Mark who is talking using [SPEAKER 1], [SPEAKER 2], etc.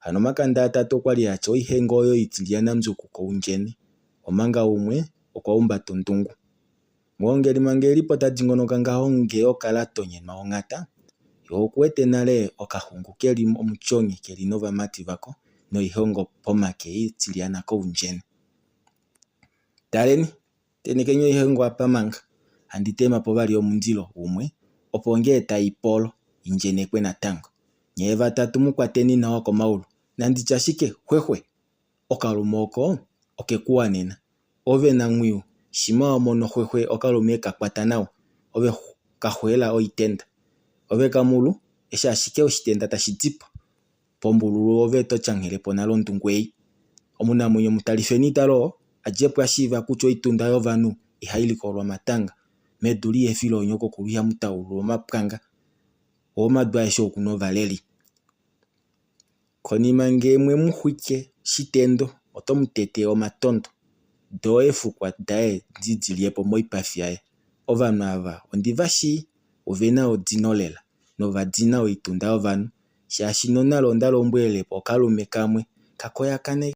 [SPEAKER 1] Hano omakanda atatu okwali atya oihengo oyo itilyana mbyuku koundjene, omanga umwe okwa humbata ondungu. Mwoongeli manga elipo ta dingonoka ngaho ngee okala tonyenwa onhata, ye okuwete nale okaxungu keli omutyonye keli novamati vako noihengo pomake itilyana koundjene. Taleni, tenhekeni oihengo apa manga, handi tema po vali omundilo umwe opo ngee tai polo indjenekwe natango. Nyee vatatu mu kwateni nawa komaulu. Nanditye ashike xwexwe, okalume oko oke ku wanena. Ove Namwiyu, shima wa mono xwexwe okalume e ka kwata nawa, ove ka xweela oitenda. Ove Kamulu, eshi ashike oshitenda tashi di po pombululu ove oto tyanghele po nale ondungu ei. Omunamwenyo mutalifeni taloo, a dje po a shiiva kutya oitunda yovanhu ihai likolwa omatanga. Medu lihefi loonyokokulu ihamu taululwa omapwanga, oo omadu aeshe oku na ovaleli. Konima ngee mwe mu xwike shitendo, oto mu tete omatondo, doo eefukwa daye di di lye po moipafi yaye. Ovanhu ava ondi va shii, ove na odino lela nova dina oitunda yovanhu, shaashi nonale onda lombwelele po okalume kamwe ka koyakane.